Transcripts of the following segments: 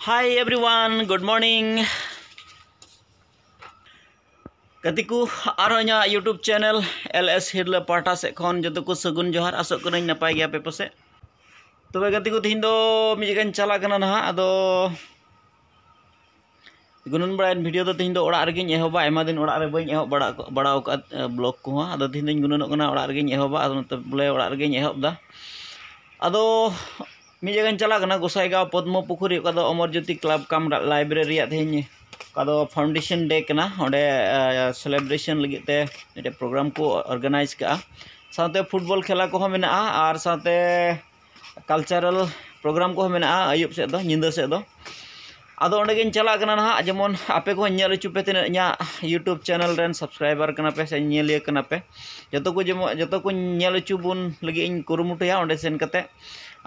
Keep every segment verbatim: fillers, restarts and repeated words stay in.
Hi everyone, good morning. ᱜᱟᱛᱮ ᱠᱚ, ᱟᱨᱦᱚᱸ ᱤᱧᱟᱹᱜ YouTube channel LS ᱦᱤᱨᱞᱟᱹ ᱯᱟᱦᱴᱟ ᱥᱮᱫ ᱠᱷᱚᱱ ᱡᱚᱛᱚ ᱠᱚ ᱥᱟᱹᱜᱩᱱ ᱡᱚᱦᱟᱨ᱾ ᱟᱥᱚᱜ ᱠᱟᱹᱱᱟᱹᱧ ᱱᱟᱯᱟᱭ ᱜᱮᱭᱟ ᱯᱮ ᱯᱟᱥᱮᱡ᱾ ᱛᱚᱵᱮ ᱜᱟᱛᱮ ᱠᱚ, ᱛᱮᱦᱮᱧ ᱫᱚ ᱢᱤᱫ ᱡᱟᱭᱜᱟᱧ ᱪᱟᱞᱟᱜ ᱠᱟᱱᱟ ᱱᱟᱦᱟᱜ᱾ ᱟᱫᱚ ᱜᱩᱱᱟᱹᱱ ᱵᱟᱲᱟᱭᱮᱱ video ᱫᱚ ᱛᱮᱦᱮᱧ ᱫᱚ ᱚᱲᱟᱜ ᱨᱮᱜᱮᱧ ᱮᱦᱚᱵᱟ᱾ ᱟᱭᱢᱟ ᱫᱤᱱ ᱚᱲᱟᱜ ᱨᱮ ᱵᱟᱹᱧ ᱮᱦᱚᱵ ᱵᱟᱲᱟ, ᱵᱟᱲᱟ ᱟᱠᱟᱫ, ᱮ, vlog ᱠᱚᱦᱚᱸ᱾ ᱟᱫᱚ ᱛᱮᱦᱮᱧ ᱫᱚᱧ ᱜᱩᱱᱟᱹᱱᱚᱜ ᱠᱟᱱᱟ ᱚᱲᱟᱜ ᱨᱮᱜᱮᱧ ᱮᱦᱚᱵᱟ᱾ ᱟᱫᱚ ᱱᱚᱛᱮ ᱵᱚᱞᱮ ᱚᱲᱟᱜ ᱨᱮᱜᱮᱧ ᱮᱦᱚᱵ ᱮᱫᱟ᱾ ᱟᱫᱚ ᱢᱤᱫ ᱡᱟᱭᱜᱟᱧ ᱪᱟᱞᱟᱜ ᱠᱟᱱᱟ, ᱜᱚᱥᱟᱭᱜᱟᱸᱣ ᱯᱚᱫᱽᱢᱚ ᱯᱩᱠᱷᱩᱨᱤ, ᱚᱠᱟ ᱫᱚ ᱚᱢᱚᱨ ᱡᱳᱛᱤ club cum library ᱨᱮᱭᱟᱜ ᱛᱮᱦᱮᱧ, ᱚᱠᱟ ᱫᱚ foundation day ᱠᱟᱱᱟ᱾ ᱚᱸᱰᱮ, ᱮ, celebration ᱞᱟᱹᱜᱤᱫ ᱛᱮ ᱢᱤᱫᱴᱮᱱ program ᱠᱚ organize ᱠᱟᱜᱼᱟ᱾ ᱥᱟᱶᱛᱮ football ᱠᱷᱮᱞᱟ ᱠᱚᱦᱚᱸ ᱢᱮᱱᱟᱜᱼᱟ, ᱟᱨ ᱥᱟᱶᱛᱮ cultural program ᱠᱚᱦᱚᱸ ᱢᱮᱱᱟᱜᱼᱟ ᱟᱹᱭᱩᱵ ᱥᱮᱫ ᱫᱚ, ᱧᱤᱫᱟᱹ ᱥᱮᱫ ᱫᱚ᱾ ᱟᱫᱚ ᱚᱸᱰᱮ ᱜᱤᱧ ᱪᱟᱞᱟᱜ ᱠᱟᱱᱟ ᱱᱟᱦᱟᱜ, ᱡᱮᱢᱚᱱ ᱟᱯᱮ ᱠᱚᱦᱚᱸ ᱧᱮᱞ ᱦᱚᱪᱚ ᱯᱮ, ᱛᱤᱱᱟᱹᱜ ᱤᱧᱟᱹᱜ YouTube channel ᱨᱮᱱ subscriber ᱠᱟᱱᱟ ᱯᱮ ᱥᱮ ᱧᱮᱞᱤᱭᱟᱹ ᱠᱟᱱᱟ ᱯᱮ᱾ ᱡᱚᱛᱚ ᱠᱚ ᱡᱮᱢᱚᱱ, ᱡᱚᱛᱚ ᱠᱚ ᱧᱮᱞ ᱦᱚᱪᱚ ᱵᱚᱱ ᱞᱟᱹᱜᱤᱫ ᱤᱧ ᱠᱩᱨᱩᱢᱩᱴᱩᱭᱟ ᱚᱸᱰᱮ ᱥᱮᱱ ᱠᱟᱛᱮ᱾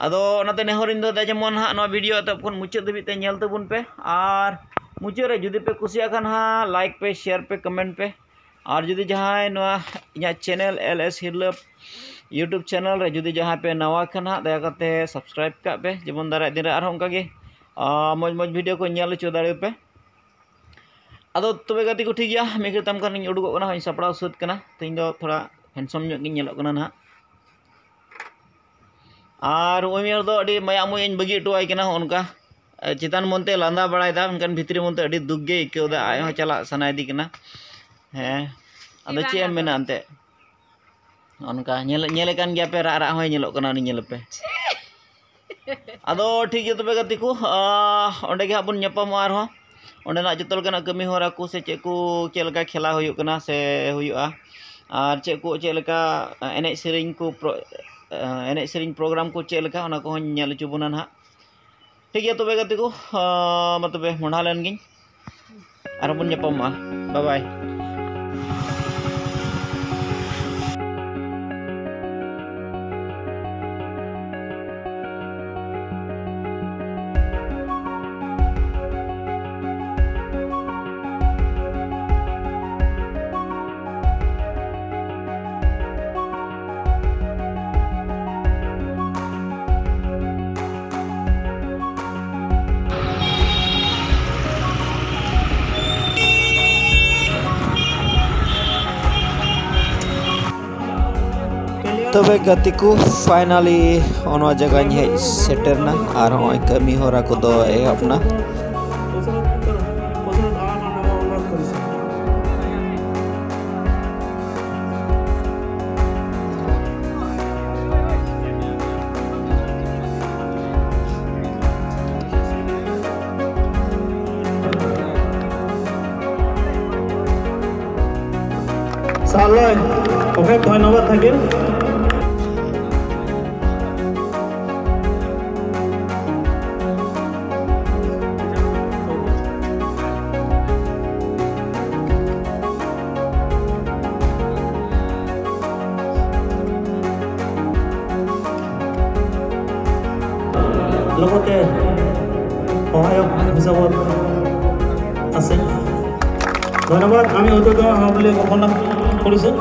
ᱟᱫᱚ ᱚᱱᱟᱛᱮ ᱱᱮᱦᱚᱨᱤᱧ ᱫᱚᱦᱚᱭᱮᱫᱟ, ᱡᱮᱢᱚᱱ ᱦᱟᱸᱜ ᱱᱚᱣᱟ video ᱮᱛᱚᱦᱚᱵ ᱠᱷᱚᱱ ᱢᱩᱪᱟᱹᱫ ᱫᱷᱟᱹᱵᱤᱡ ᱛᱮ ᱧᱮᱞ ᱛᱟᱵᱚᱱ ᱯᱮ, ᱟᱨ ᱢᱩᱪᱟᱹᱫ ᱨᱮ ᱡᱩᱫᱤ ᱯᱮ ᱠᱩᱥᱤᱭᱟᱜ ᱠᱷᱟᱱ ᱦᱟᱸᱜ like ᱯᱮ, share ᱯᱮ, comment ᱯᱮ᱾ ᱟᱨ ᱡᱩᱫᱤ ᱡᱟᱦᱟᱸᱭ ᱱᱚᱣᱟ ᱤᱧᱟᱹᱜ channel LS ᱦᱤᱨᱞᱟᱹ YouTube channel ᱨᱮ ᱡᱩᱫᱤ ᱡᱟᱦᱟᱸᱭ ᱯᱮ ᱱᱟᱣᱟ ᱠᱷᱟᱱ ᱦᱟᱸᱜ, ᱫᱟᱭᱟ ᱠᱟᱛᱮ subscribe ᱠᱟᱜ ᱯᱮ, ᱡᱮᱢᱚᱱ ᱫᱟᱨᱟᱭ ᱫᱤᱱ ᱨᱮ ᱟᱨᱦᱚᱸ ᱚᱱᱠᱟ ᱜᱮ, ᱟ, ᱢᱚᱡᱽ ᱢᱚᱡᱽ video ᱠᱚ ᱧᱮᱞ ᱦᱚᱪᱚ ᱫᱟᱲᱮᱭᱟᱯᱮ᱾ ᱟᱫᱚ ᱛᱚᱵᱮ ᱜᱟᱛᱮ ᱠᱚ, ᱴᱷᱤᱠ ᱜᱮᱭᱟ, ᱢᱤᱫ ᱜᱷᱟᱹᱲᱤᱡ ᱛᱟᱭᱚᱢ ᱠᱷᱟᱱ ᱤᱧ ᱩᱰᱩᱠᱚᱜ ᱠᱟᱱᱟ, ᱦᱚᱸᱜᱼᱚᱭ ᱤᱧ ᱥᱟᱯᱲᱟᱣ ᱥᱟᱹᱛ ᱠᱟᱱᱟ᱾ ᱛᱮᱦᱮᱧ ᱫᱚ ᱛᱷᱚᱲᱟ handsome ᱧᱚᱜ ᱜᱤᱧ ᱧᱮᱞᱚᱜ ᱠᱟᱱᱟ ᱱᱟᱦᱟᱜ᱾ ᱟᱨ ᱩᱱᱤ ᱦᱚᱲ ᱫᱚ ᱟᱹᱰᱤ ᱢᱟᱭᱟ ᱢᱩᱭ ᱤᱧ ᱵᱟᱹᱜᱤ ᱦᱚᱴᱚᱣᱟᱭ ᱠᱟᱱᱟ, ᱦᱚᱸᱜᱼᱚ ᱱᱚᱝᱠᱟ᱾ ᱪᱮᱛᱟᱱ ᱢᱚᱱᱛᱮ ᱞᱟᱸᱫᱟ ᱵᱟᱲᱟᱭᱮᱫᱟ, ᱢᱮᱱᱠᱷᱟᱱ ᱵᱷᱤᱛᱨᱤ ᱢᱚᱱᱛᱮ ᱟᱹᱰᱤ ᱫᱩᱠ ᱜᱮ ᱟᱹᱭᱠᱟᱹᱣ ᱮᱫᱟ᱾ ᱟᱡ ᱦᱚᱸ ᱪᱟᱞᱟᱜ ᱥᱟᱱᱟᱭᱮᱫᱮ ᱠᱟᱱᱟ᱾ ᱦᱮᱸ, ᱟᱫᱚ ᱪᱮᱫ ᱮᱢ ᱢᱮᱱᱟ ᱮᱱᱛᱮᱫ? ᱚᱱᱠᱟ ᱧᱮᱞ, ᱧᱮᱞᱮ ᱠᱟᱱ ᱜᱮᱭᱟ ᱯᱮ, ᱨᱟᱜ ᱨᱟᱜ ᱦᱚᱸᱭ ᱧᱮᱞᱚᱜ ᱠᱟᱱᱟ, ᱩᱱᱤ ᱧᱮᱞᱮ ᱯᱮ᱾ ᱟᱫᱚ ᱴᱷᱤᱠ ᱜᱮᱭᱟ ᱛᱚᱵᱮ ᱜᱟᱛᱮ ᱠᱚ, ᱟᱸ, ᱚᱸᱰᱮ ᱜᱮ ᱦᱟᱸᱜ ᱵᱚᱱ ᱧᱟᱯᱟᱢᱚᱜᱼᱟ ᱟᱨᱦᱚᱸ᱾ ᱚᱸᱰᱮᱱᱟᱜ ᱡᱚᱛᱚ ᱞᱮᱠᱟᱱᱟᱜ ᱠᱟᱹᱢᱤ ᱦᱚᱨᱟ ᱠᱚ ᱥᱮ ᱪᱮᱫ ᱠᱚ, ᱪᱮᱫ ᱞᱮᱠᱟ ᱠᱷᱮᱞᱟ ᱦᱩᱭᱩᱜ ᱠᱟᱱᱟ ᱥᱮ ᱦᱩᱭᱩᱜᱼᱟ, ᱟᱨ ᱪᱮᱫ ᱠᱚ, ᱪᱮᱫ ᱞᱮᱠᱟ ᱮᱱᱮᱡ ᱥᱮᱨᱮᱧ ᱠᱚ, pro-, ᱮᱱᱮᱡ ᱥᱮᱨᱮᱧ program ᱠᱚ ᱪᱮᱫ ᱞᱮᱠᱟ, ᱚᱱᱟ ᱠᱚᱦᱚᱸᱧ ᱧᱮᱞ ᱦᱚᱪᱚ ᱵᱚᱱᱟ ᱱᱟᱦᱟᱜ᱾ ᱴᱷᱤᱠ ᱜᱮᱭᱟ ᱛᱚᱵᱮ ᱜᱟᱛᱮ ᱠᱚ, ᱟᱸ, ᱢᱟ ᱛᱚᱵᱮ ᱢᱚᱸᱰᱷᱟ ᱞᱮᱱ ᱜᱤᱧ᱾ ᱟᱨᱦᱚᱸ ᱵᱚᱱ ᱧᱟᱯᱟᱢᱚᱜᱼᱟ᱾ Bye bye. ᱛᱚᱵᱮ ᱜᱟᱛᱮ ᱠᱚ, finally ᱱᱚᱣᱟ ᱡᱟᱭᱜᱟᱧ ᱦᱮᱡ ᱥᱮᱴᱮᱨ ᱱᱟ ᱟᱨ ᱱᱚᱜᱼᱚᱭ ᱠᱟᱹᱢᱤ ᱦᱚᱨᱟ ᱠᱚᱫᱚ ᱮᱦᱚᱵ ᱱᱟ᱾ ছাৰলৈ অশেষ ধন্যবাদ থাকিল। লগতে সহায়ক হিচাপত আছে। ধন্যবাদ। আমি অতিথি সেৱা বুলি ঘোষণা কৰিছোঁ।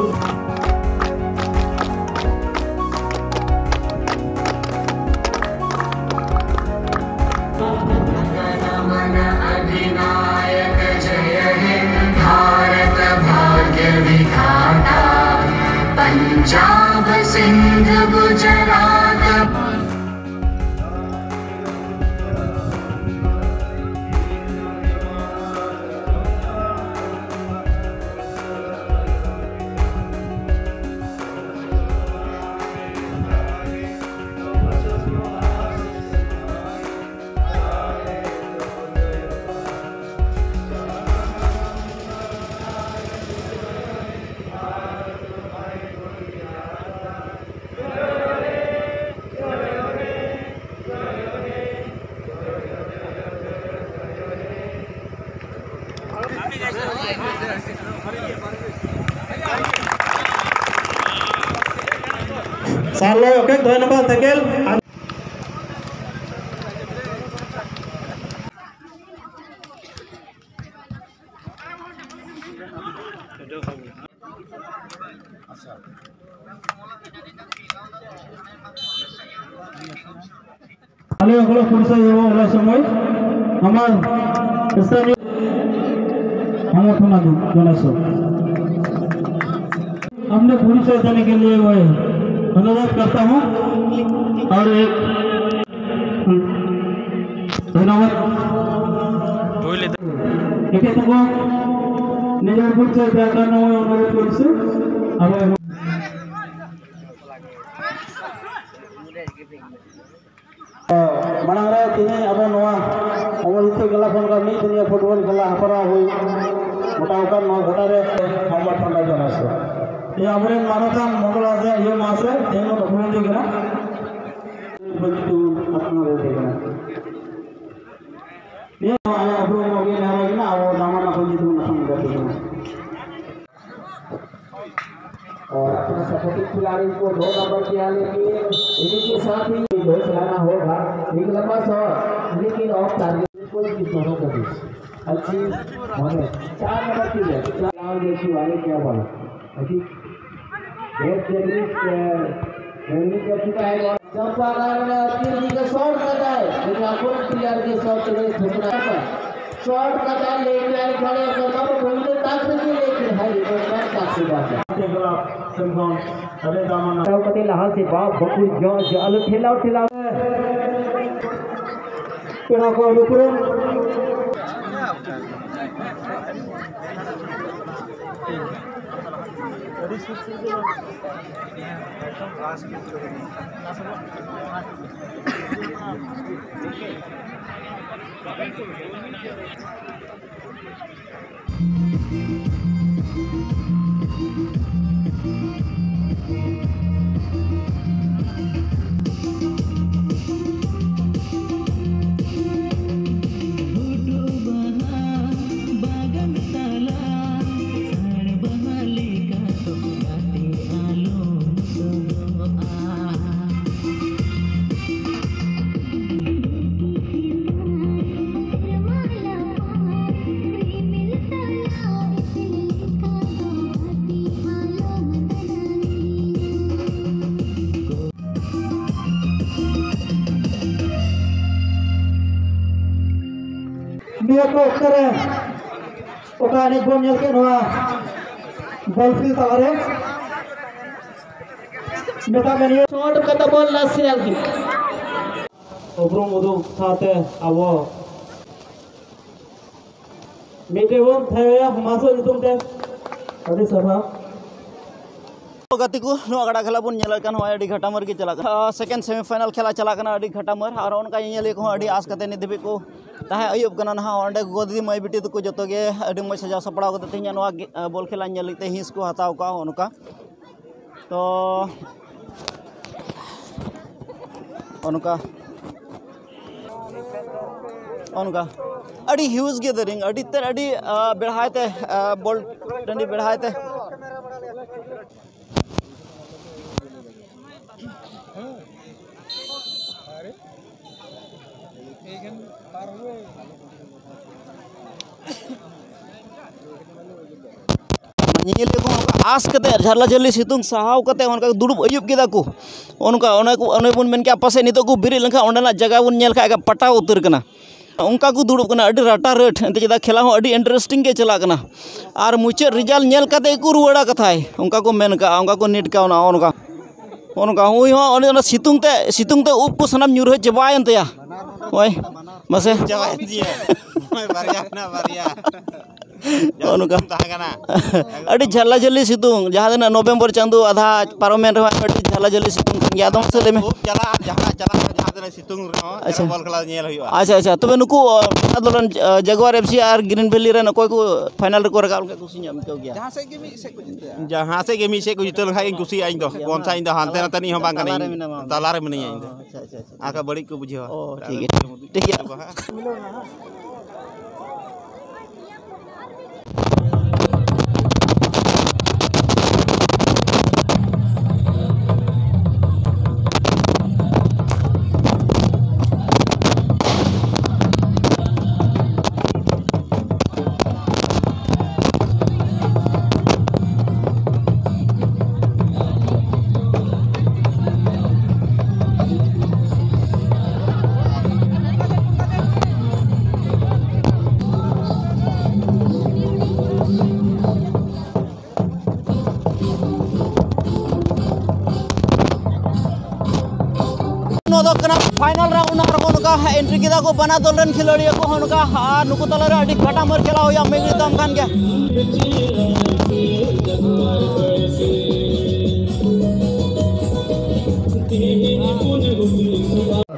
ছাৰলৈ অশেষ ধন্যবাদ থাকিল। আচ্ছা। খালি অকল পৰিচয় হ'ব, ওলাই সময় আমাৰ স্থানীয় সমৰ্থন আগবঢ়াইছোঁ। আপুনি পৰিচয় তেনেকে লৈ গৈ धन्यवाद करता हूँ। और एक धन्यवाद। ᱮᱴᱟᱜ ᱠᱚ ᱱᱤᱡᱮᱨ ᱯᱚᱨᱤᱪᱚᱭ ᱫᱮᱭᱟ ᱠᱟᱨᱚᱱ ᱚᱱᱩᱨᱳᱫᱷ ᱠᱚᱨছি। ᱟᱵᱚ ᱢᱟᱲᱟᱝ ᱨᱮ ᱛᱮᱦᱮᱧ ᱟᱵᱚ ᱱᱚᱣᱟ ᱚᱢᱚᱨᱡᱤᱛ ᱠᱞᱟᱵᱽ ᱠᱷᱚᱱ ᱢᱤᱫ ᱫᱤᱱᱤᱭᱟᱹ ᱯᱷᱩᱴᱵᱚᱞ ᱠᱷᱮᱞᱟ ᱦᱮᱯᱨᱟᱣ ᱦᱩᱭ ᱜᱚᱴᱟᱣ ᱟᱠᱟᱱ, ᱱᱚᱣᱟ ᱜᱚᱴᱟ ᱨᱮ ᱢᱚᱦᱚᱢᱢᱚᱫᱽ ᱴᱷᱟᱱᱰᱟ ᱡᱚᱱᱟᱥ ᱛᱮ ᱟᱵᱚᱨᱮᱱ ᱢᱟᱱᱚᱛᱟᱱ ᱢᱚᱱᱰᱚᱞ ᱟᱡᱟᱜ ᱤᱭᱟᱹ ᱢᱟᱥᱮ ᱛᱮᱦᱮᱧ ᱵᱚᱱ ᱩᱯᱨᱩᱢ ᱠᱟᱱᱟ᱾ ᱱᱤᱭᱟᱹ ᱟᱭᱟᱜ ᱩᱯᱨᱩᱢ ᱜᱮ ᱱᱮᱦᱚᱨ ᱠᱟᱱᱟ, ᱟᱵᱚ ᱫᱟᱢᱟᱱ ᱟᱠᱚ ᱧᱩᱛᱩᱢ ᱱᱟᱥᱟᱢ ᱠᱟᱛᱮ ᱠᱟᱱᱟ। और अपने सपोर्टिंग खिलाड़ी को दो नंबर किया, लेकिन इन्हीं के साथ ही जो चलाना होगा एक लंबा शॉट, लेकिन ऑफ टारगेट। कोई भी दोनों को भी अच्छी होने चार नंबर की है, चार जैसी वाले क्या बोला, ठीक। एक जगदीश जगदीश कर चुका है बॉल। चंपारण तीर जी का शॉट का जाए, लेकिन अपोनेंट प्लेयर के शॉट के लिए ठोकना है। शॉट का जाए, लेके आए खड़े हैं, कदम बोलने तक नहीं, लेकिन है रिकॉर्ड का साक्षी बात है। ᱴᱷᱮᱞᱟᱣ ᱠᱟᱛᱮ ᱞᱟᱦᱟ ᱥᱮᱫ ᱵᱟᱯ ᱵᱟᱹᱠᱩᱲ ᱡᱚ ᱡᱚ ᱟᱞᱚ ᱴᱷᱮᱞᱟᱣ ᱴᱷᱮᱞᱟᱣ᱾ ᱯᱮᱲᱟ ᱠᱚ ᱟᱹᱰᱤ ᱯᱩᱨᱟᱹ ᱱᱤᱭᱟᱹ ᱠᱚ ᱚᱠᱛᱚ ᱨᱮ ᱚᱠᱟ ᱮᱱᱮᱡ ᱵᱚᱱ ᱧᱮᱞ ᱠᱮᱫ ᱱᱚᱣᱟ ᱵᱚᱞ ᱯᱷᱤᱞᱰ ᱛᱟᱞᱟᱨᱮ, ᱢᱮᱛᱟ ᱢᱮᱱᱤᱭᱟᱹ ᱥᱚᱴ ᱠᱟᱛᱮ ᱵᱚᱞ ᱞᱟᱥ ᱥᱤᱭᱟᱞ ᱠᱤ᱾ ᱩᱯᱨᱩᱢ ᱩᱫᱩᱜ ᱥᱟᱶᱛᱮ ᱟᱵᱚ ᱢᱤᱫᱴᱮᱱ ᱵᱚᱱ ᱛᱷᱟᱭᱚᱭᱟ ᱦᱚᱢᱟᱥᱚ ᱧᱩᱛᱩᱢ ᱛᱮ᱾ ᱟᱹᱰᱤ ᱥᱟᱨᱦᱟᱣ᱾ ᱜᱟᱛᱮ ᱠᱚ, ᱱᱚᱣᱟ ᱜᱟᱰᱟ ᱠᱷᱮᱞᱟ ᱵᱚᱱ ᱧᱮᱞᱮᱫ ᱠᱟᱱ, ᱱᱚᱜᱼᱚᱭ ᱟᱹᱰᱤ ᱜᱷᱟᱴᱟᱢᱟᱹᱨ ᱜᱮ ᱪᱟᱞᱟᱜ ᱠᱟᱱᱟ᱾ ᱥᱮᱠᱮᱱᱰ ᱥᱮᱢᱤᱯᱷᱟᱭᱱᱟᱞ ᱠᱷᱮᱞᱟ ᱪᱟᱞᱟᱜ ᱠᱟᱱᱟ, ᱟᱹᱰᱤ ᱜᱷᱟᱴᱟᱢᱟᱹᱨ᱾ ᱟᱨ ᱚᱱᱠᱟ ᱧᱮᱧᱮᱞᱤᱭᱟᱹ ᱠᱚᱦᱚᱸ ᱟᱹᱰᱤ ᱟᱸᱥ ᱠᱟᱛᱮ ᱱᱤᱛ ᱫᱷᱟᱹᱵᱤᱡ ᱠᱚ ᱛᱟᱦᱮᱸ ᱟᱹᱭᱩᱵ ᱠᱟᱱᱟ ᱱᱟᱦᱟᱜ᱾ ᱚᱸᱰᱮ ᱜᱚᱜᱚ ᱫᱤᱫᱤ ᱢᱟᱹᱭ ᱵᱤᱴᱤ ᱛᱟᱠᱚ ᱡᱚᱛᱚ ᱜᱮ ᱟᱹᱰᱤ ᱢᱚᱡᱽ ᱥᱟᱡᱟᱣ ᱥᱟᱯᱲᱟᱣ ᱠᱟᱛᱮ ᱛᱮᱦᱮᱧᱟᱜ ᱱᱚᱣᱟ ᱜᱮ, ᱵᱚᱞ ᱠᱷᱮᱞᱟ ᱧᱮᱞ ᱞᱟᱹᱜᱤᱫ ᱛᱮ ᱦᱤᱸᱥ ᱠᱚ ᱦᱟᱛᱟᱣ ᱠᱚᱣᱟ᱾ ᱚᱱᱠᱟ ᱛᱚ ᱚᱱᱠᱟ ᱚᱱᱠᱟ ᱟᱹᱰᱤ ᱦᱤᱭᱩᱡᱽ ᱜᱮᱫᱟᱨᱤᱝ, ᱟᱹᱰᱤ ᱛᱮᱫ, ᱟᱹᱰᱤ ᱵᱮᱲᱦᱟᱭ ᱛᱮ ᱵᱚᱞ ᱴᱟᱺᱰᱤ ᱵᱮᱲᱦᱟᱭ ᱛᱮ᱾ ᱧᱮᱧᱮᱞᱤᱭᱟᱹ ᱠᱚ ᱚᱱᱠᱟ ᱟᱸᱥ ᱠᱟᱛᱮ, ᱡᱷᱟᱞᱟ ᱡᱷᱟᱹᱞᱤ ᱥᱤᱛᱩᱝ ᱥᱟᱦᱟᱣ ᱠᱟᱛᱮ ᱚᱱᱠᱟ ᱫᱩᱲᱩᱵ ᱟᱹᱭᱩᱵ ᱠᱮᱫᱟ ᱠᱚ᱾ ᱚᱱᱠᱟ ᱚᱱᱮ ᱠᱚ, ᱚᱱᱮ ᱵᱚᱱ ᱢᱮᱱ ᱠᱮᱜᱼᱟ, ᱯᱟᱥᱮᱡ ᱱᱤᱛᱚᱜ ᱠᱚ ᱵᱮᱨᱮᱫ ᱞᱮᱱᱠᱷᱟᱱ ᱚᱸᱰᱮᱱᱟᱜ ᱡᱟᱭᱜᱟ ᱵᱚᱱ ᱧᱮᱞ ᱠᱷᱟᱡ ᱯᱟᱴᱟᱣ ᱩᱛᱟᱹᱨ ᱠᱟᱱᱟ᱾ ᱚᱱᱠᱟ ᱠᱚ ᱫᱩᱲᱩᱵ ᱠᱟᱱᱟ, ᱟᱹᱰᱤ ᱨᱟᱴᱟ ᱨᱟᱹᱴ᱾ ᱮᱱᱛᱮ ᱪᱮᱫᱟᱜ, ᱠᱷᱮᱞᱟ ᱦᱚᱸ ᱟᱹᱰᱤ ᱤᱱᱴᱟᱨᱮᱥᱴᱤᱝ ᱜᱮ ᱪᱟᱞᱟᱜ ᱠᱟᱱᱟ᱾ ᱟᱨ ᱢᱩᱪᱟᱹᱫ ᱨᱮᱡᱟᱞᱴ ᱧᱮᱞ ᱠᱟᱛᱮ ᱜᱮᱠᱚ ᱨᱩᱣᱟᱹᱲᱟ ᱠᱟᱛᱷᱟᱭ, ᱚᱱᱠᱟ ᱠᱚ ᱢᱮᱱ ᱠᱟᱜᱼᱟ, ᱚᱱᱠᱟ ᱠᱚ ᱱᱤᱴ ᱠᱟᱣᱱᱟ᱾ ᱱᱚᱜᱼᱚ ᱱᱚᱝᱠᱟ, ᱱᱚᱜᱼᱚ ᱱᱚᱝᱠᱟ ᱩᱱᱤ ᱦᱚᱸ ᱚᱱᱮ ᱚᱱᱟ ᱥᱤᱛᱩᱝ ᱛᱮ, ᱥᱤᱛᱩᱝ ᱛᱮ ᱩᱵ ᱠᱚ ᱥᱟᱱᱟᱢ ᱧᱩᱨᱦᱟᱹ ᱪᱟᱵᱟᱭᱮᱱ ᱛᱟᱭᱟ᱾ ᱦᱳᱭ, ᱢᱟᱥᱮ᱾ ᱪᱟᱵᱟᱭᱮᱱ ᱛᱤᱧᱟᱹ᱾ ᱱᱚᱜᱼᱚᱭ ᱵᱟᱨᱭᱟ ᱢᱮᱱᱟᱜᱼᱟ, ᱵᱟᱨᱭᱟ᱾ ᱱᱚᱜᱼᱚ ᱱᱚᱝᱠᱟ᱾ ᱛᱟᱦᱮᱸ ᱠᱟᱱᱟ᱾ ᱟᱹᱰᱤ ᱡᱷᱟᱞᱟ ᱡᱷᱟᱹᱞᱤ ᱥᱤᱛᱩᱝ, ᱡᱟᱦᱟᱸ ᱛᱤᱱᱟᱹᱜ ᱱᱚᱵᱷᱮᱢᱵᱚᱨ ᱪᱟᱸᱫᱳ ᱟᱫᱷᱟ ᱯᱟᱨᱚᱢᱮᱱ ᱨᱮᱦᱚᱸ, ᱟᱹᱰᱤ ᱡᱷᱟᱞᱟ ᱡᱷᱟᱹᱞᱤ ᱥᱤᱛᱩᱝ ᱠᱟᱱ ᱜᱮᱭᱟ᱾ ᱟᱫᱚ ᱢᱟᱥᱮ ᱞᱟᱹᱭ ᱢᱮ᱾ ᱠᱷᱩᱵ ᱡᱟᱞᱟ, ᱡᱟᱦᱟᱸ ᱪᱟᱞᱟᱜ ᱨᱮᱦᱚᱸ, ᱡᱟᱦᱟᱸ ᱛᱤᱱᱟᱹᱜ ᱥᱤᱛᱩᱝ ᱨᱮᱦᱚᱸ, ᱟᱪᱪᱷᱟ᱾ ᱵᱚᱞ ᱠᱷᱮᱞᱟ ᱧᱮᱞ ᱦᱩᱭᱩᱜᱼᱟ᱾ ᱟᱪᱪᱷᱟ, ᱟᱪᱪᱷᱟ᱾ ᱛᱚᱵᱮ ᱱᱩᱠᱩ, ᱟᱸ, ᱵᱮᱲᱟ ᱫᱚᱞᱟᱱ, ᱟᱸ, ᱡᱟᱜᱩᱣᱟᱨ ᱮᱯᱷ ᱥᱤ ᱟᱨ ᱜᱨᱤᱱ ᱵᱷᱮᱞᱤ ᱨᱮᱱ ᱚᱠᱚᱭ ᱠᱚ ᱯᱷᱟᱭᱱᱟᱞ ᱨᱮᱠᱚ ᱨᱟᱠᱟᱵ ᱞᱮᱱᱠᱷᱟᱱ ᱠᱩᱥᱤ ᱧᱚᱜ ᱮᱢ ᱟᱹᱭᱠᱟᱹᱣ ᱜᱮᱭᱟ? ᱡᱟᱦᱟᱸ ᱥᱮᱫ ᱜᱮ ᱢᱤᱫ ᱥᱮᱫ ᱠᱚ ᱡᱤᱛᱟᱹᱜᱼᱟ᱾ ᱡᱟᱦᱟᱸ ᱥᱮᱫ ᱜᱮ ᱢᱤᱫ ᱥᱮᱫ ᱠᱚ ᱡᱤᱛᱟᱹᱣ ᱞᱮᱱᱠᱷᱟᱱ ᱜᱤᱧ ᱠᱩᱥᱤᱭᱟᱜᱼᱟ ᱤᱧ ᱫᱚ᱾ ᱠᱚᱱᱥᱟ ᱤᱧ ᱫᱚ ᱦᱟᱱᱛᱮ ᱱᱟᱛᱮ ᱨᱤᱱᱤᱡ ᱦᱚᱸ ᱵᱟᱝ ᱠᱟᱹᱱᱟᱹᱧ᱾ ᱛᱟᱞᱟ ᱨᱮ ᱢᱮᱱᱟᱢᱟ ᱟᱢ ᱫᱚ᱾ ᱛᱟᱞᱟ ᱨᱮ ᱢᱤᱱᱟᱹᱧᱟ ᱤᱧ ᱫᱚ᱾ ᱚ, ᱟᱪᱪᱷᱟ, ᱟᱪᱪᱷᱟ, ᱟᱪᱪᱷᱟ᱾ ᱟᱨ ᱵᱟᱹᱲᱤᱡ ᱠᱚ ᱵᱩᱡᱷᱟᱹᱣᱟ᱾ ᱚ, ᱴᱷᱤᱠ ᱜᱮᱭᱟ᱾ ᱴᱷᱤᱠ ᱜᱮᱭᱟ᱾ ᱠᱚ ᱦᱟᱸᱜ᱾ ᱫᱚ ᱠᱟᱱᱟ ᱯᱷᱟᱭᱱᱟᱞ ᱨᱟᱣᱩᱱᱰ ᱟᱨ ᱱᱚᱜᱼᱚ ᱱᱚᱝᱠᱟ ᱮᱱᱴᱨᱤ ᱠᱮᱫᱟ ᱠᱚ ᱵᱟᱱᱟᱨ ᱫᱚᱞ ᱨᱮᱱ ᱠᱷᱮᱞᱳᱰᱤᱭᱟᱹ ᱠᱚ ᱦᱚᱸ ᱱᱚᱝᱠᱟ, ᱟᱨ ᱱᱩᱠᱩ ᱛᱟᱞᱟᱨᱮ ᱟᱹᱰᱤ ᱠᱟᱴᱟ ᱢᱟᱨ ᱠᱷᱮᱞᱟ ᱦᱩᱭᱩᱜᱼᱟ ᱢᱤᱫ ᱜᱷᱟᱹᱲᱤᱡ ᱛᱟᱭᱚᱢ ᱠᱷᱟᱱ ᱜᱮ᱾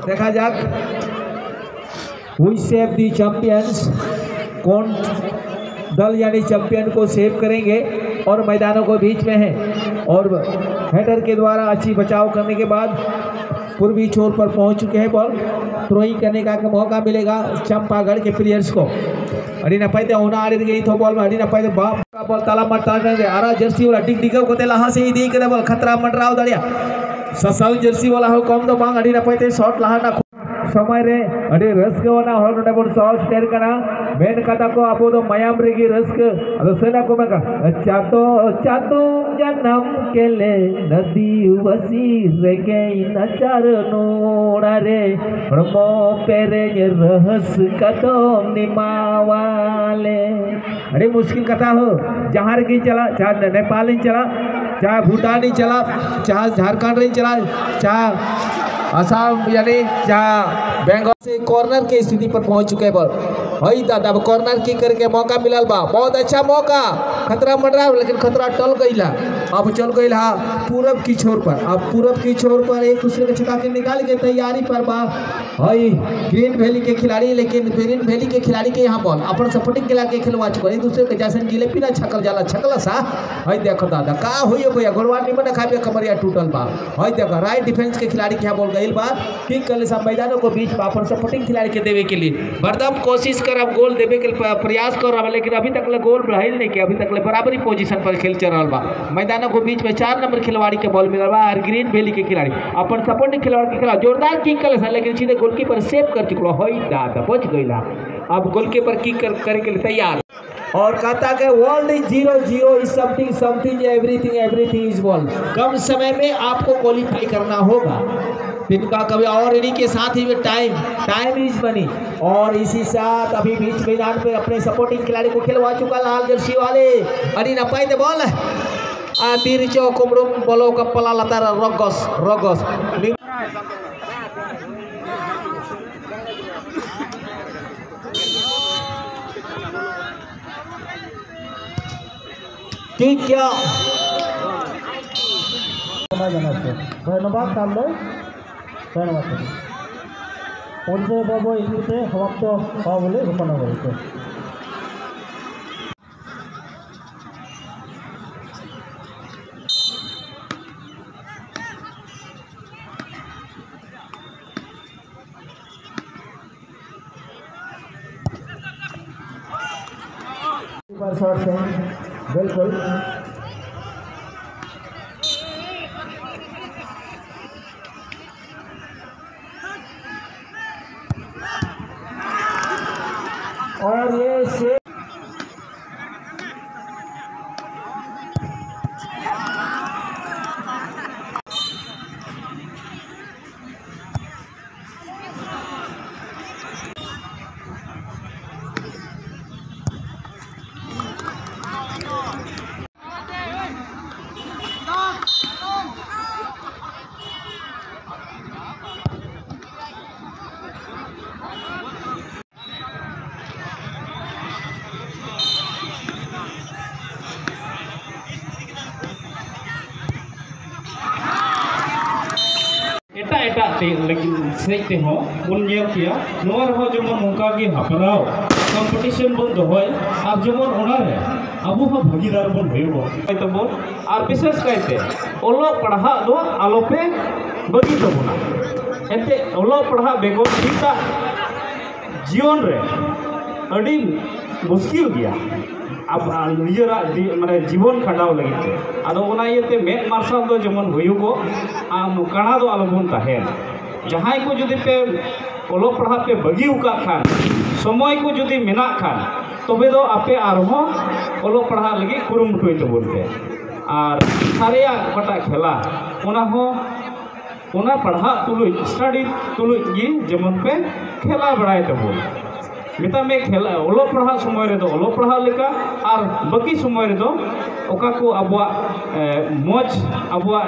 देखा जाए, we save the champions, कौन दल यानी चैंपियन को सेव करेंगे और मैदानों को बीच में है और हेडर के द्वारा अच्छी बचाव करने के बाद पूर्वी छोर पर पहुंच चुके हैं। बॉल थ्रोइंग करने का मौका मिलेगा चंपागढ़ के प्लेयर्स को। ᱟᱹᱰᱤ ᱱᱟᱯᱟᱭ ᱛᱮ ᱚᱱᱟ ᱟᱲᱮ ᱨᱮᱜᱮ ᱱᱤᱛ ᱦᱚᱸ ᱵᱚᱞ ᱢᱟ ᱟᱹᱰᱤ ᱱᱟᱯᱟᱭ ᱛᱮ ᱵᱟᱯ ᱵᱚᱞ ᱛᱟᱞᱟ ᱢᱟᱴ ᱛᱟᱞᱟ ᱨᱮ ᱟᱨᱟᱜ ᱡᱟᱹᱨᱥᱤ ᱣᱟᱞᱟ ᱰᱤᱜᱽ ᱰᱤᱜᱟᱹᱣ ᱠᱟᱛᱮ ᱞᱟᱦᱟ ᱥᱮᱫ ᱤᱫᱤ ᱠᱟᱫᱟ ᱵᱚᱞ ᱠᱷᱟᱛᱨᱟ ᱢᱟᱰᱨᱟᱣ ᱫᱟᱲᱮᱭᱟᱜᱼᱟ᱾ ᱥᱟᱥᱟᱝ ᱡᱟᱹᱨᱥᱤ ᱣᱟᱞᱟ ᱦᱚᱸ ᱠᱚᱢ ᱫᱚ ᱵᱟᱝ, ᱟᱹᱰᱤ ᱱᱟᱯᱟᱭ ᱛᱮ ᱥᱚᱴ ᱞᱟᱦᱟ ᱨᱮᱱᱟᱜ ᱥᱚᱢᱚᱭ ᱨᱮ ᱟᱹᱰᱤ ᱨᱟᱹᱥᱠᱟᱹ ᱟᱱᱟᱜ ᱦᱚᱲ ᱱᱚᱰᱮ ᱵᱚᱱ ᱥᱚᱦᱚ ᱥᱮᱴᱮᱨ ᱠᱟᱱᱟ᱾ ᱢᱮᱱ ᱠᱟᱫᱟ ᱠᱚ ᱟᱵᱚ ᱫᱚ ᱢᱟᱭᱟᱢ ᱨᱮᱜᱮ ᱨᱟᱹᱥᱠᱟᱹ᱾ ᱟᱫᱚ ᱥᱮᱱᱟ ᱠᱚ ᱢᱮᱱᱟ, ᱪᱟᱸᱫᱚ ᱪᱟᱸᱫᱚ ᱡᱟᱱᱟᱢ ᱠᱮᱞᱮ ᱱᱟᱫᱤᱣᱟᱥᱤ ᱨᱮᱜᱮ ᱱᱟᱪᱟᱨ ᱱᱚᱲᱟ ᱨᱮ ᱦᱚᱲᱢᱚ ᱯᱮᱨᱮᱡ ᱨᱟᱹᱥᱠᱟᱹ ᱫᱚᱢ ᱮᱢᱟᱣᱟᱞᱮ᱾ ᱟᱹᱰᱤ ᱢᱩᱥᱠᱤᱞ ᱠᱟᱛᱷᱟ ᱦᱳ, ᱡᱟᱦᱟᱸ ᱨᱮᱜᱮᱧ ᱪᱟᱞᱟᱜ, ᱪᱟᱦᱮ ᱱᱮᱯᱟᱞᱤᱧ ᱪᱟᱞᱟᱜ, ᱪᱟᱦᱮ ᱵᱷᱩᱴᱟᱱᱤᱧ ᱪᱟᱞᱟᱜ, ᱪᱟᱦᱮ ᱡᱷᱟᱲᱠᱷᱚᱸᱰ ᱨᱤᱧ ᱪᱟᱞᱟᱜ, ᱪᱟᱦᱮ ᱟᱥᱟᱢ, ᱭᱟᱱᱤ ᱪᱟᱦᱮ ᱵᱮᱝᱜᱚᱞ ᱥᱮ ᱠᱚᱨᱱᱟᱨ ᱠᱮ ᱥᱛᱷᱤᱛᱤ ᱯᱟᱨ ᱯᱚᱦᱚᱸᱪ ᱪᱩᱠᱮ ᱦᱮᱸ ᱵᱚᱞ᱾ ᱦᱳᱭ ᱫᱟᱫᱟ, ᱟᱵᱚ ᱠᱚᱨᱱᱟᱨ ᱠᱤᱠ ᱠᱟᱨᱠᱮ ᱢᱚᱠᱟ ᱢᱤᱞᱟᱞ ᱵᱟ, ᱵᱚᱦᱩᱛ ᱟᱪᱪᱷᱟ ᱢᱚᱠᱟ, ᱠᱷᱟᱛᱨᱟ ᱢᱟᱰᱨᱟ ᱞᱮᱠᱤᱱ ᱠᱷᱟᱛᱨᱟ ᱴᱚᱞ ᱜᱟᱭᱞᱟ᱾ ᱟᱵᱚ ᱪᱚᱞ ᱜᱟᱭᱞᱟ ᱯᱩᱨᱚᱵ ᱠᱤ ᱪᱷᱳᱨ ᱯᱟᱨ, ᱟᱵ ᱯᱩᱨᱚᱵ ᱠᱤ ᱪᱷᱳᱨ ᱯᱟᱨ ᱮᱠ ᱫᱩᱥᱨᱮ ᱠᱟ ᱪᱷᱟᱛᱟ ᱠᱮ ᱱᱤᱠᱟᱞ ᱠᱮ ᱛᱮᱭᱟᱨᱤ ᱯᱟᱨ ᱵᱟ᱾ ᱦᱳᱭ, ᱜᱨᱤᱱ ᱵᱷᱮᱞᱤ ᱠᱮ ᱠᱷᱤᱞᱟᱲᱤ, ᱞᱮᱠᱤᱱ ᱜᱨᱤᱱ ᱵᱷᱮᱞᱤ ᱠᱮ ᱠᱷᱤᱞᱟᱲᱤ ᱠᱮ ᱭᱟᱦᱟᱸ ᱵᱚᱞ ᱟᱯᱱᱟ ᱥᱟᱯᱳᱨᱴᱤᱝ ᱠᱮᱞᱟ ᱠᱮ ᱠᱷᱮᱞᱣᱟ ᱪᱩᱠᱟ ᱮᱠ ᱫᱩᱥᱨᱮ ᱠᱮ ᱡᱟᱥᱮᱱ ᱡᱤᱞᱮᱯᱤ ᱱᱟ ᱪᱷᱟᱠᱟᱞ ᱡᱟᱞᱟ ᱪᱷᱟᱠᱞᱟ ᱥᱟ᱾ ᱦᱳᱭ ᱫᱮᱠᱷᱚ ᱫᱟᱫᱟ, ᱠᱟ ᱦᱩᱭᱩᱜ ᱜᱚᱭᱟ ᱜᱚᱲᱣᱟ ᱱᱤᱢᱟᱱ ᱠᱷᱟᱵᱮ ᱠᱟᱢᱟᱨᱤᱭᱟ ᱴᱩᱴᱟᱞ ᱵᱟ᱾ ᱦᱳᱭ ᱫᱮᱠᱷᱚ, ᱨᱟᱭᱴ ᱰᱤᱯᱷᱮᱱᱥ ᱠᱮ ᱠᱷᱤᱞᱟᱲᱤ ᱠᱮ ᱭᱟᱦᱟᱸ ᱵᱚᱞ ᱜᱟᱭᱤᱞ ᱵᱟ᱾ ᱴᱷᱤᱠ ᱠᱟᱞᱮ ᱥᱟ ᱢᱚᱭᱫᱟᱱ ᱠᱚ ᱵᱤᱪ ᱵᱟ ᱟᱯᱱᱟ ᱥᱟᱯᱳᱨᱴᱤᱝ ᱠᱷᱤᱞᱟᱲᱤ ᱠᱮ ᱫᱮᱵᱮ ᱠᱮᱞᱤ ᱵᱟᱨᱫᱟᱢ ᱠᱚᱥᱤᱥ ᱠᱟᱨᱟᱢ ᱜᱳᱞ ᱫᱮᱵᱮ ᱠᱮᱞᱤ ᱯᱨᱭᱟᱥ ᱠᱟᱨᱟᱢ ᱞᱮᱠᱤᱱ ᱟᱵᱷᱤ ᱛᱟᱠ ᱞᱮ ᱜᱳᱞ ᱵᱟᱦᱤᱞ ᱱᱤᱠᱮ ᱟᱵᱷᱤ ᱛᱟᱠ ᱞᱮ ᱵᱟᱨᱟᱵᱟᱨᱤ ᱯᱚᱡᱤᱥᱚᱱ ᱯᱟᱨ ᱠᱷᱮᱞ ᱪᱟᱨᱟᱞ ᱵᱟ᱾ ᱢᱚᱭᱫᱟᱱ ᱠᱚ ᱵᱤᱪ ᱢᱮ ᱪᱟᱨ ᱱᱚᱢᱵᱚᱨ ᱠᱷᱤᱞᱣᱟᱲᱤ ᱠᱮ ᱵᱚᱞ ᱢᱤᱞᱟᱞ ᱵᱟ ᱟᱨ ᱜᱨᱤᱱ ᱵᱷᱮᱞᱤ ᱠᱮ ᱠᱷᱤᱞᱟᱲᱤ ᱟᱯᱱᱟ ᱥᱟᱯᱳᱨᱴᱤᱝ ᱠᱷᱤᱞᱣᱟᱲᱤ ᱠᱮ ᱠᱷᱤᱞᱟᱲᱤ ᱡᱳᱨᱫᱟᱨ ᱠᱤᱠ ᱠᱟᱞᱮ ᱥᱟ ᱞᱮᱠᱤᱱ ᱥᱤᱫᱷᱮ ᱜᱳᱞᱠᱤᱯᱟᱨ ᱥᱮᱵᱷ ᱠᱟᱨ ᱪᱩᱠᱞᱟ ᱦᱳᱭ ᱫᱟᱫᱟ ᱵᱚᱪ ᱜᱟᱭᱞᱟ᱾ ᱟᱵ ᱜᱳᱞᱠᱤᱯᱟᱨ ᱠᱤᱠ ᱠᱟᱨ ᱠᱟᱨᱮ ᱠᱮ ᱞᱤᱭᱮ ᱛᱮᱭᱟᱨ᱾ ᱚᱨ ᱠᱟᱛᱟ ᱠᱮ ᱣᱟᱨᱞᱰ ᱤᱡ ᱡᱤᱨᱳ ᱡᱤᱨᱳ ᱤᱡ ᱥᱟᱢᱛᱷᱤᱝ ᱥᱟᱢᱛᱷᱤᱝ ᱮᱵᱷᱨᱤᱛᱷᱤᱝ ᱮᱵᱷᱨᱤᱛᱷᱤᱝ ᱤᱡ ᱵᱚᱞ ᱠᱟᱢ ᱥᱚᱢᱚᱭ ᱢᱮ ᱟᱯᱠᱚ ᱠᱚᱞᱤᱯᱷᱟᱭ ᱠᱟᱨᱱᱟ ᱦᱳᱜᱟ᱾ ᱛᱤᱱᱠᱟ ᱠᱟᱵᱷᱤ ᱚᱨ ᱤᱱᱤ ᱠᱮ ᱥᱟᱛᱷ ᱦᱤ ᱢᱮ ᱴᱟᱭᱤᱢ ᱴᱟᱭᱤᱢ ᱤᱡ ᱢᱟᱱᱤ᱾ ᱚᱨ ᱤᱥᱤ ᱥᱟᱛᱷ ᱟᱵᱷᱤ ᱵᱤᱪ ᱢᱮᱫᱟᱱ ᱯᱮ ᱟᱯᱱᱮ ᱥᱟᱯᱳᱨᱴᱤᱝ ᱠᱷᱤᱞᱟᱲᱤ ᱠᱚ ᱠᱷᱮᱞᱣᱟ ᱪᱩᱠᱟ ᱞᱟᱞ ᱡᱟᱨᱥᱤ ᱣᱟᱞᱮ᱾ ᱟᱹᱰᱤ ᱱᱟᱯᱟᱭ ᱛᱮ ᱵᱚᱞ ᱟᱨ ᱛᱤᱨ ᱪᱚ ᱠᱩᱢᱲᱩᱢ ᱵᱚᱞᱚ ᱠᱟᱯᱞᱟ ᱞᱟᱛᱟᱨ ᱨᱚᱜᱚᱥ ᱨᱚᱜᱚᱥ᱾ ᱴᱷᱤᱠ ᱜᱮᱭᱟ᱾ ᱚᱱᱟ ᱡᱟᱱᱟᱣ ᱯᱮ᱾ ᱫᱷᱚᱱᱱᱚᱵᱟᱫ ᱛᱟᱦᱞᱮ᱾ ᱫᱷᱚᱱᱱᱚᱵᱟᱫ ᱛᱟᱦᱞᱮ᱾ ᱯᱚᱨᱤᱪᱚᱭ ᱵᱟᱵᱚ ᱤᱫᱤ ᱠᱟᱛᱮ ᱥᱚᱢᱟᱯᱛᱚ ᱦᱚᱣᱟ ᱵᱚᱞᱮ ᱜᱷᱳᱥᱚᱱᱟ ᱠᱚᱨᱮ ᱛᱮ᱾ बिल्कुल। और ये से ᱮᱴᱟᱜ ᱮᱴᱟᱜ ᱛᱮ ᱞᱟᱹᱜᱤᱫ ᱥᱮᱫ ᱛᱮᱦᱚᱸ ᱵᱚᱱ ᱧᱮᱞ ᱠᱮᱭᱟ᱾ ᱱᱚᱣᱟ ᱨᱮᱦᱚᱸ ᱡᱮᱢᱚᱱ ᱱᱚᱝᱠᱟ ᱜᱮ ᱦᱮᱯᱨᱟᱣ, ᱠᱚᱢᱯᱤᱴᱤᱥᱚᱱ ᱵᱚᱱ ᱫᱚᱦᱚᱭ, ᱟᱨ ᱡᱮᱢᱚᱱ ᱚᱱᱟ ᱨᱮ ᱟᱵᱚ ᱦᱚᱸ ᱵᱷᱟᱹᱜᱤᱫᱟᱨ ᱵᱚᱱ ᱦᱩᱭᱩᱜ ᱛᱟᱵᱚᱱ᱾ ᱟᱨ ᱵᱤᱥᱮᱥ ᱠᱟᱭᱛᱮ ᱚᱞᱚᱜ ᱯᱟᱲᱦᱟᱜ ᱫᱚ ᱟᱞᱚᱯᱮ ᱵᱟᱹᱜᱤ ᱛᱟᱵᱚᱱᱟ᱾ ᱮᱱᱛᱮ ᱚᱞᱚᱜ ᱯᱟᱲᱦᱟᱜ ᱵᱮᱜᱚᱨ ᱱᱤᱛᱟᱜ ᱡᱤᱭᱚᱱ ᱨᱮ ᱟᱹᱰᱤ ᱢᱩᱥᱠᱤᱞ ᱜᱮᱭᱟ ᱟᱵ-, ᱱᱤᱡᱮᱨᱟᱜ ᱡᱤ-, ᱢᱟᱱᱮ ᱡᱤᱵᱚᱱ ᱠᱷᱟᱸᱰᱟᱣ ᱞᱟᱹᱜᱤᱫ ᱛᱮ᱾ ᱟᱫᱚ ᱚᱱᱟ ᱤᱭᱟᱹᱛᱮ ᱢᱮᱫ ᱢᱟᱨᱥᱟᱞ ᱫᱚ ᱡᱮᱢᱚᱱ ᱦᱩᱭᱩᱜᱚᱜ, ᱟᱢ ᱠᱟᱬᱟ ᱫᱚ ᱟᱞᱚᱵᱚᱱ ᱛᱟᱦᱮᱱ᱾ ᱡᱟᱦᱟᱸᱭ ᱠᱚ ᱡᱩᱫᱤ ᱯᱮ ᱚᱞᱚᱜ ᱯᱟᱲᱦᱟᱜ ᱯᱮ ᱵᱟᱹᱜᱤ ᱟᱠᱟᱫ ᱠᱷᱟᱱ, ᱥᱚᱢᱚᱭ ᱠᱚ ᱡᱩᱫᱤ ᱢᱮᱱᱟᱜ ᱠᱷᱟᱱ, ᱛᱚᱵᱮ ᱫᱚ ᱟᱯᱮ ᱟᱨᱦᱚᱸ ᱚᱞᱚᱜ ᱯᱟᱲᱦᱟᱜ ᱞᱟᱹᱜᱤᱫ ᱠᱩᱨᱩᱢᱩᱴᱩᱭ ᱛᱟᱵᱚᱱ ᱯᱮ᱾ ᱟᱨ ᱥᱟᱨᱮᱭᱟᱜ ᱚᱠᱟᱴᱟᱜ ᱠᱷᱮᱞᱟ, ᱚᱱᱟ ᱦᱚᱸ ᱚᱱᱟ ᱯᱟᱲᱦᱟᱜ ᱛᱩᱞᱩᱡ, ᱥᱴᱟᱰᱤ ᱛᱩᱞᱩᱡ ᱜᱮ ᱡᱮᱢᱚᱱ ᱯᱮ ᱠᱷᱮᱞᱟ ᱵᱟᱲᱟᱭ ᱛᱟᱵᱚᱱ᱾ ᱢᱮᱛᱟᱜ ᱢᱮ ᱠᱷᱮᱞᱟ, ᱚᱞᱚᱜ ᱯᱟᱲᱦᱟᱜ ᱥᱚᱢᱚᱭ ᱨᱮᱫᱚ ᱚᱞᱚᱜ ᱯᱟᱲᱦᱟᱜ ᱞᱮᱠᱟ, ᱟᱨ ᱵᱟᱹᱠᱤ ᱥᱚᱢᱚᱭ ᱨᱮᱫᱚ ᱚᱠᱟ ᱠᱚ ᱟᱵᱚᱣᱟᱜ, ᱮ, ᱢᱚᱡᱽ, ᱟᱵᱚᱣᱟᱜ,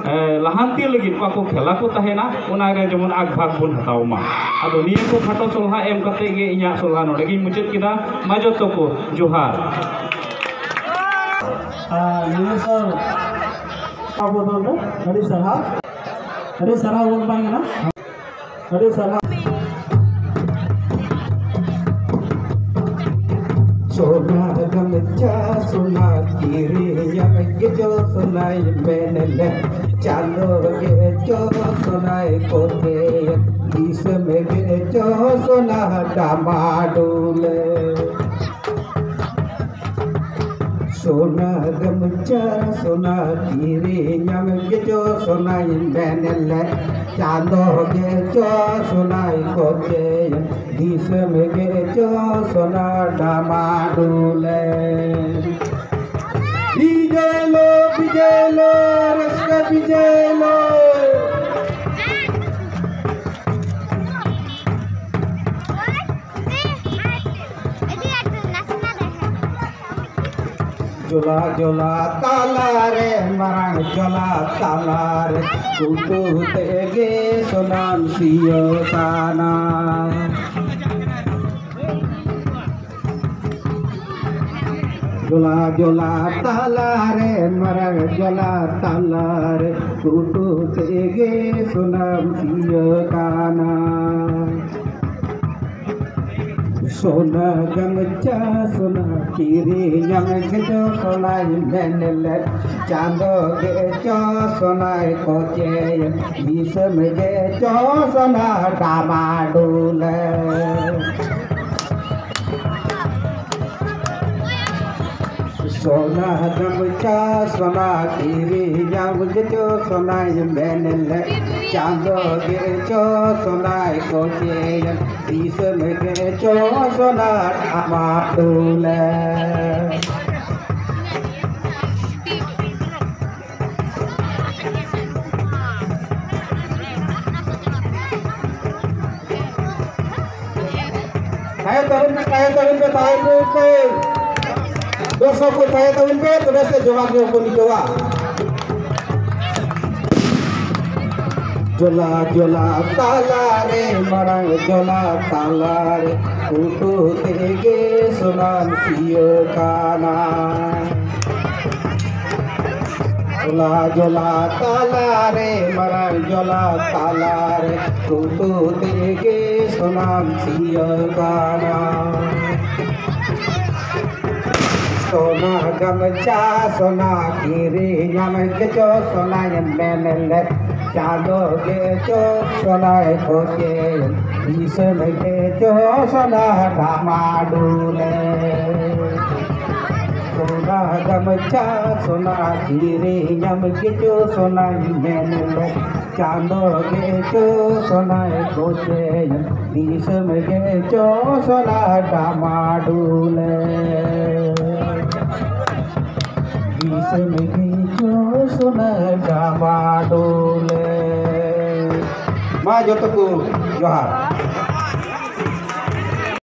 ᱮ, ᱞᱟᱦᱟᱱᱛᱤ ᱞᱟᱹᱜᱤᱫ ᱚᱠᱟ ᱠᱚ ᱠᱷᱮᱞᱟ ᱠᱚ ᱛᱟᱦᱮᱱᱟ, ᱚᱱᱟ ᱨᱮ ᱡᱮᱢᱚᱱ ᱟᱜᱽ ᱵᱷᱟᱜᱽ ᱵᱚᱱ ᱦᱟᱛᱟᱣ ᱢᱟ᱾ ᱟᱫᱚ ᱱᱤᱭᱟᱹ ᱠᱚ ᱠᱷᱟᱴᱚ ᱥᱚᱞᱦᱟ ᱮᱢ ᱠᱟᱛᱮ ᱜᱮ ᱤᱧᱟᱹᱜ ᱥᱚᱞᱦᱟ ᱱᱚᱰᱮ ᱜᱤᱧ ᱢᱩᱪᱟᱹᱫ ᱠᱮᱫᱟ᱾ ᱢᱟ ᱡᱚᱛᱚ ᱠᱚ ᱡᱚᱦᱟᱨ᱾ ᱟᱨ ᱱᱤᱭᱟᱹ ᱥᱟᱞ ᱟᱵᱚ ᱫᱚ ᱟᱹᱰᱤ ᱥᱟᱨᱦᱟᱣ, ᱟᱹᱰᱤ ᱥᱟᱨᱦᱟᱣ ᱵᱚᱱ ᱮᱢᱟᱭ ᱠᱟᱱᱟ, ᱟᱹᱰᱤ ᱥᱟᱨᱦᱟᱣ᱾ ᱥᱳᱱᱟ ᱜᱟᱢᱪᱷᱟ ᱥᱳᱱᱟ ᱠᱤᱨᱤᱧᱟᱢ ᱜᱮᱪᱚ ᱥᱳᱱᱟᱭ ᱢᱮᱱ ᱞᱮᱫ, ᱪᱟᱸᱫᱚ ᱜᱮᱪᱚ ᱥᱳᱱᱟᱭ ᱠᱚᱛᱮ, ᱫᱤᱥᱚᱢ ᱜᱮᱪᱚ ᱥᱳᱱᱟ ᱰᱟᱢᱟᱰᱳᱞ᱾ ᱥᱳᱱᱟ ᱜᱟᱢᱪᱷᱟ ᱥᱳᱱᱟ ᱠᱤᱨᱤᱧᱟᱢ ᱜᱮᱪᱚ ᱥᱳᱱᱟᱭ ᱢᱮᱱ ᱞᱮᱫ, ᱪᱟᱸᱫᱚ ᱜᱮᱪᱚ ᱥᱳᱱᱟᱭ ᱠᱚᱛᱮ, ᱫᱤᱥᱚᱢ ᱜᱮᱪᱚ ᱥᱳᱱᱟ ᱰᱟᱢᱟᱰᱳᱞ᱾ ᱵᱤᱡᱚᱭ ᱞᱳ, ᱵᱤᱡᱚᱭ ᱞᱳ, ᱨᱟᱹᱥᱠᱟᱹ ᱵᱤᱡᱚᱭ ᱞᱳ᱾ ᱡᱚᱞᱟ ᱡᱚᱞᱟ ᱛᱟᱞᱟᱨᱮ, ᱢᱟᱨᱟᱝ ᱡᱚᱞᱟ ᱛᱟᱞᱟᱨᱮ, ᱩᱛᱩ ᱛᱮᱜᱮ ᱥᱚᱱᱟᱢ ᱥᱤᱭᱳᱜ ᱠᱟᱱᱟ᱾ ᱡᱚᱞᱟ ᱡᱚᱞᱟ ᱛᱟᱞᱟᱨᱮ, ᱢᱟᱨᱟᱝ ᱡᱚᱞᱟ ᱛᱟᱞᱟᱨᱮ, ᱩᱛᱩ ᱛᱮᱜᱮ ᱥᱚᱱᱟᱢ ᱥᱤᱭᱳᱜ ᱠᱟᱱᱟ᱾ ᱥᱳᱱᱟ ᱜᱟᱢᱪᱷᱟ ᱥᱳᱱᱟ ᱠᱤᱨᱤᱧᱟᱢ ᱜᱮᱪᱚ ᱥᱳᱱᱟᱭ ᱢᱮᱱ ᱞᱮᱫ, ᱪᱟᱸᱫᱚ ᱜᱮᱪᱚ ᱥᱳᱱᱟᱭ ᱠᱚᱪᱮᱭᱮᱱ, ᱫᱤᱥᱚᱢ ᱜᱮᱪᱚ ᱥᱳᱱᱟ ᱰᱟᱢᱟᱰᱳᱞ᱾ ᱥᱳᱱᱟ ᱜᱟᱢᱪᱷᱟ ᱥᱳᱱᱟ ᱠᱤᱨᱤᱧᱟᱢ ᱜᱮᱪᱚ ᱥᱳᱱᱟᱭ ᱢᱮᱱ ᱞᱮᱫ, ᱪᱟᱸᱫᱚ ᱜᱮᱪᱚ ᱥᱳᱱᱟᱭ ᱠᱚᱪᱮᱭᱮᱱ, ᱫᱤᱥᱚᱢ ᱜᱮᱪᱚ ᱥᱳᱱᱟ ᱰᱟᱢᱟᱰᱳᱞ᱾ ᱛᱟᱦᱮᱸ ᱛᱟᱵᱚᱱ ᱯᱮ, ᱛᱟᱦᱮᱸ ᱛᱟᱵᱚᱱ ᱯᱮ, ᱛᱟᱦᱮᱸ ᱛᱟᱵᱚᱱ ᱯᱮ᱾ ᱫᱚᱨᱥᱚᱠ ᱠᱚ ᱛᱟᱦᱮᱸ ᱛᱟᱵᱚᱱ ᱯᱮ, ᱛᱚᱵᱮ ᱥᱮ ᱡᱚᱢᱟᱜ ᱧᱩ ᱠᱚ ᱱᱤᱛᱚᱜᱟ᱾ ᱡᱚᱞᱟ ᱡᱚᱞᱟ ᱛᱟᱞᱟᱨᱮ, ᱢᱟᱨᱟᱝ ᱡᱚᱞᱟ ᱛᱟᱞᱟᱨᱮ, ᱩᱛᱩ ᱛᱮᱜᱮ ᱥᱚᱱᱟᱢ ᱥᱤᱭᱳᱜ ᱠᱟᱱᱟ᱾ ᱡᱚᱞᱟ ᱡᱚᱞᱟ ᱛᱟᱞᱟᱨᱮ, ᱢᱟᱨᱟᱝ ᱡᱚᱞᱟ ᱛᱟᱞᱟᱨᱮ, ᱴᱩᱴᱩ ᱛᱮᱜᱮ ᱥᱚᱱᱟᱢ ᱥᱤᱭᱟᱹ ᱠᱟᱱᱟ᱾ ᱥᱚᱱᱟ ᱜᱟᱢᱪᱷᱟ ᱥᱚᱱᱟ ᱠᱤᱨᱤᱧᱟᱢ ᱜᱮᱪᱚ ᱥᱚᱱᱟᱧ ᱢᱮᱱ ᱞᱮᱫ, ᱪᱟᱸᱫᱚ ᱜᱮᱪᱚ ᱥᱚᱱᱟᱭ ᱠᱚᱪᱮ, ᱫᱤᱥᱚᱢ ᱜᱮᱪᱚ ᱥᱚᱱᱟ ᱰᱟᱢᱟᱰᱩᱞᱮ᱾ ᱥᱚᱱᱟ ᱜᱟᱢᱪᱷᱟ ᱥᱚᱱᱟ ᱠᱤᱨᱤᱧᱟᱢ ᱜᱮᱪᱚ ᱥᱚᱱᱟᱧ ᱢᱮᱱ ᱞᱮᱫ, ᱪᱟᱸᱫᱚ ᱜᱮᱪᱚ ᱥᱚᱱᱟᱭ ᱠᱚᱪᱮ, ᱫᱤᱥᱚᱢ ᱜᱮᱪᱚ ᱥᱚᱱᱟ ᱰᱟᱢᱟᱰᱩᱞᱮ᱾ ᱫᱤᱥᱚᱢ ᱜᱮᱪᱚ ᱥᱚᱱᱟ ᱰᱟᱢᱟᱰᱩᱞᱮ᱾ ᱢᱟ ᱡᱚᱛᱚ ᱠᱚ ᱡᱚᱦᱟᱨ᱾